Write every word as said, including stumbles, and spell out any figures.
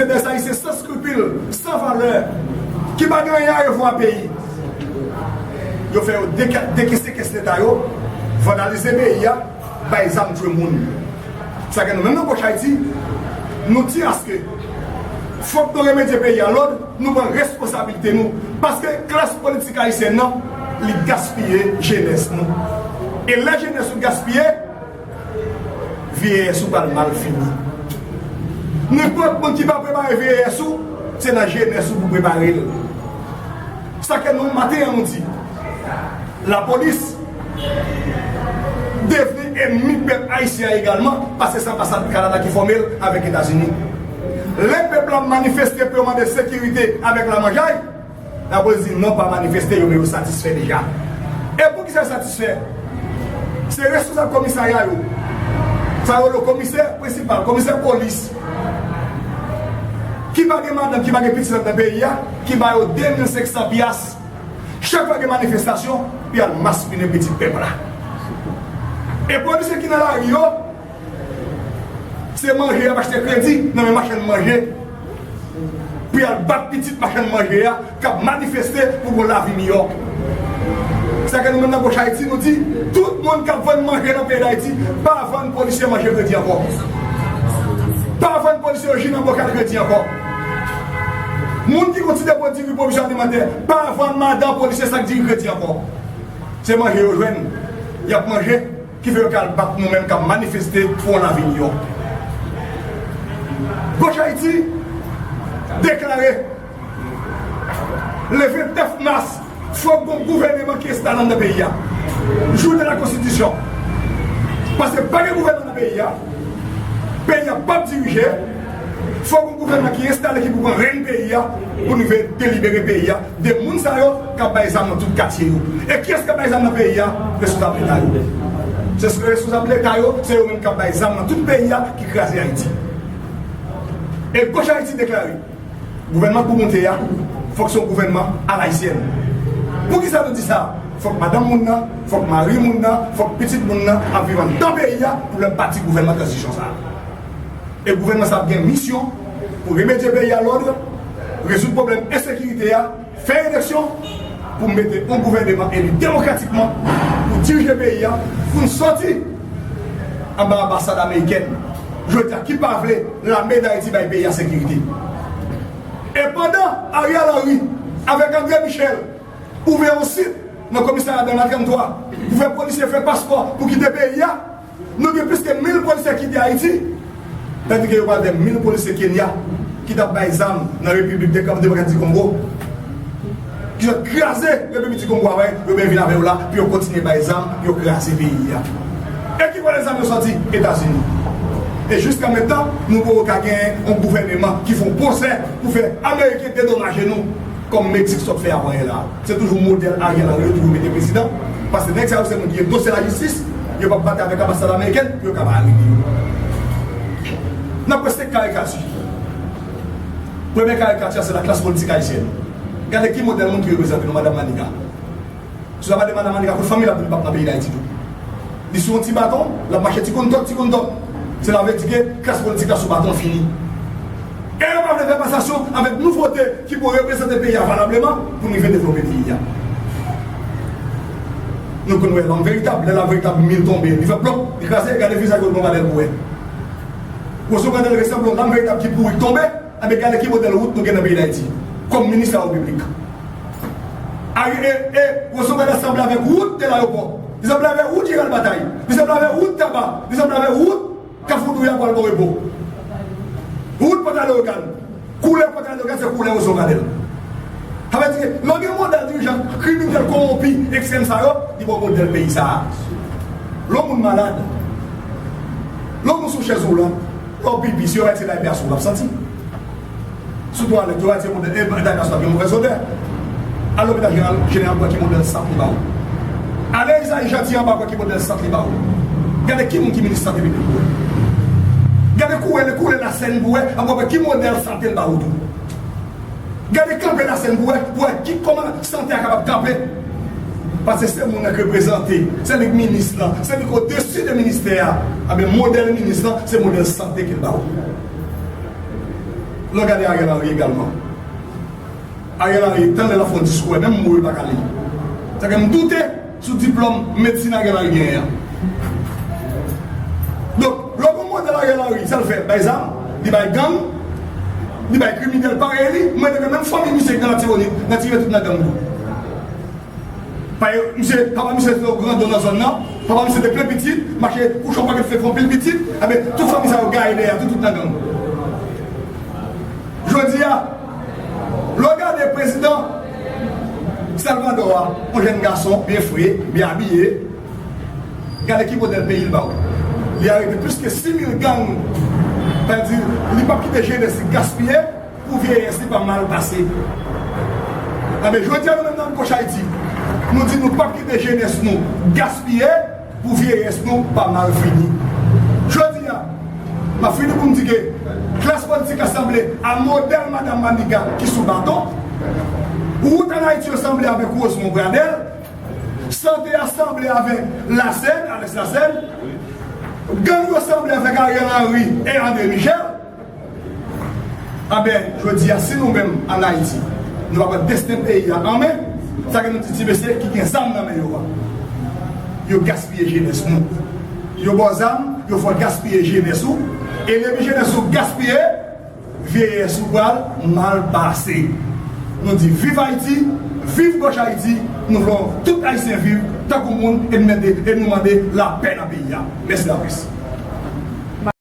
Dèz Ayisyen san skripil, san valè, ki pa gen anyen a yo fè a peyi. Yo fè yo deke-, dekese kès leta yo, vandalize peyi a, bay zam tchwe moun. Sa ke nou menm nan Goch Ayiti, nou di aske fòk nou remedye peyi a lòd, nou pran responsabilite nou. Paske klas politik ayisyèn nan, li gaspiye jenès nou. E lè jenès ou gaspiye, vyeyès ou pral mal fini. Nenpòt moun ki pa prepare vyeyès ou, se nan jenès ou pou prepare l. Sa ke nou, maten an, nou di, lapolis devni ènmi pèp ayisyen an egalman, paske se anbasad Kanada ki fòme l avèk Etazini. Lè pèp la manifeste pou yo mande sekirite avèk lamanjay, lapolis di non, pa manifeste, yo, men yo satisfè deja. E poukisa yo satisfè? Se responsab komisarya yo, sa yo rele komisè prensipal, komisè polis, ki pa gen madanm, ki pa gen pitit nan peyi a, ki ba yo de mil senk san pyas. Chak fwa gen manifestasyon, pou y al maspinen pitit pèp la. E polisye ki nan lari yo, se manje y ap achte kredi nan men machann manje, pou y al bat pitit machann manje a k ap manifeste pou gon lavi miyò. Sa ke nou menm nan Goch Ayiti, nou di, tout moun k ap vann manje nan peyi Dayiti, pa vann polisye manje kredi ankò. Pa vann polisye yo ji nan bokal kredi ankò. Moun ki gon ti depo diri pwovizyon alimantè, pa vann madan polisye sak diri kredi ankò. Se manje yo jwenn, y ap manje, ki fè yo ka al bat nou menm k ap manifeste pou yon lavi miyò. Goch Ayiti deklare, le vennèf mas, fòk gon gouvèneman ki enstale anndan peyi a. Journée de la Constitution. Paske pa gen gouvèneman nan peyi a, peyi a p ap dirije. Fòk gon gouvènman ki enstale, ki pou pran rèn peyi a, pou nou vin delibere peyi a de moun sa yo k ap bay zam nan tout katye yo. E kiyès k ap bay zam nan peyi a? Responsab leta yo. Se responsab leta yo, se yo menm k ap bay zam nan tout peyi a, ki kraze Ayiti. E Goch Ayiti deklare, gouvènman k pou monte a, fòk se yon gouvènman alayisyèn. Poukisa nou di sa? Fòk madanm moun nan, fòk mari moun nan, fòk pitit moun nan ap viv anndan peyi a pou lè bati gouvènman tranzisyon sa a. E gouvènman sa ap gen misyon pou remedye peyi a lòd, rezoud pwoblèm ensekirite a, fè eleksyon pou mete yon gouvèneman eli demokratikman pou dirije peyi a, pou n sòti anba anbasad amerikèn jodi a ki pa vle lame Dayiti bay peyi a sekirite. E pandan Ariel Henry avèk André Michel ouvè yon sit nan komisarya Dèlma trannntwa pou fè polisye fè paspò pou kite peyi a, nou gen plis ke mil polisye kite Ayiti, tandike yo pral gen mil polisye Kenya ki t ap bay zam nan Repiblik Demokratik di Kongo, ki sot kraze Repiblik di Kongo avè yo, yo vin avè yo la pou yo kontinye bay zam, pou yo kraze peyi a. E ki kote zam yo sòti? Etazini. E jiska mentnan, nou poko ka genyen yon gouvèneman ki fè yon pwosè pou fè Ameriken dedomaje nou kòm Meksik sot fè avan yè la. Se toujou modèl Ariel Henry yo toujou mete prezidan, paske nèg sa yo se moun ki gen dosye lajistis, yo p ap batay avèk anbasad amerikèn pou yo ka pa arete yo. N ap wè senk karikati. Premye karikati a se laklas politik ayisyèn. Gade ki modèl moun ki reprezante nou, Madanm Manika. Si w ap gade Madanm Manika, kot fanmi l ap vin bat nan peyi Dayiti tou. Li sou yon ti baton, l ap mache ti konntòt, ti konntòt. Sela vle di ke klas politik la sou baton fini. E yo pa vle fè pasasyon avèk nouvote ki pou reprezante peyi a valableman pou n rive devlope peyi a. Nou konn wè Lòm Veritab, lè Lòm Veritab mil tonbe, li fè plòp, li kraze, gade vizaj Rosemond Gradel pou wè. Rosemond Gradel resanble yon Lòm Veritab ki pouri k tonbe, enben gade ki modèl wout nou gen nan peyi Dayiti kòm minis travay piblik. A, e, e, Rosemond Gradel sanble avèk wout de Layopò. Li sanble avèk wout Jeneral Batay. Li sanble avèk wout Taba. Li sanble avèk wout Kafou Douya pral bò repo. Wout Pòtaleyogàn. Koulè Pòtaleyogàn se koulè Rosemond Gradel. Sa vle di ke lè w gen modèl dirijan kriminèl, kowonpi, ekstrèm sa yo, li ba w modèl peyi sa a. Lè yon moun malad, lè yon moun sou chèz woulan, lè w pipi, si yo retire dayapè a sou ou, l ap santi. Sou twalèt, yo retire modèl, e, dayapè a sou ou, l ap gen movèz odè. Al lopital jeneral, jeneral, pou wè ki modèl sant li ba ou. Ale Izayi Janti anba, pou wè ki modèl sant li ba ou. Gade ki moun ki minis sante piblik pou wè. Gade koulè, koulè Lasèn pou wè, anba, pou wè ki modèl sante l ba ou tou. Gade kanpe Lasèn pou wè, pou wè ki, kòman sante a kapab kanpe. Paske se moun nan k reprezante, se li k minis lan, se li k odesi de ministè a. Enben, modèl minis lan, se modèl sante ke l ba ou. Lè w gade Ariel Henry egalman. Ariel Henry, tann lè l ap fè yon diskou, menm mo yo pa ka li. Sa ke m doute sou diplòm medsin Ariel Henry genyen an. Donk, lè w gon modèl Ariel Henry, sa l fè, bay zam, li bay gang, li bay kriminèl parèy li, mwen te gen menm fanmi misye nan Latibonit, nan Tivèt, tout nan gang tou. Paske misye, papa misye te yon grandon nan zòn nan, papa misye te plen pitit, mache kouche yon pakèt fè fè anpil pitit, enben, tout fanmi sa yo gaye dèyè, tout, tout nan gang. Jodi a, lè w gade prezidan Salvadò a, yon jèn gason, byen fre, byen abiye, gade ki modèl peyi l ba w. Li arete plis ke sis mil gang, sa vle di, li p ap kite jenès li gaspiye, pou vyeyès li pa mal pase. Enben, jodi a, nou menm nan Goch Ayiti, nou di nou p ap kite jenès nou gaspiye pou vyeyès nou pa mal fini. Jodi a, m ap fini pou m di ke klas politik la sanble a modèl Madan Maniga ki sou baton. Wout ann Ayiti yo sanble avèk Rosemond Pradel. Sante a sanble avèk Lasèn, Alex Lasèn. Gang yo sanble avèk Ariel Henry e André Michel. Enben, jodi a, si nou menm ann Ayiti, nou pa pran desten peyi a an men, sa ke nou di ti mesye ki gen zam nan men yo a, yo gaspiye jenès nou. Yo ba w zam, yo fè w gaspiye jenès ou. E depi jenès ou gaspiye, vyeyès ou pral mal pase. Nou di viv Ayiti, viv Goch Ayiti, nou vle tout Ayisyen viv tankou moun e nou mande, e nou mande lapè nan peyi a. Mèsi laplis.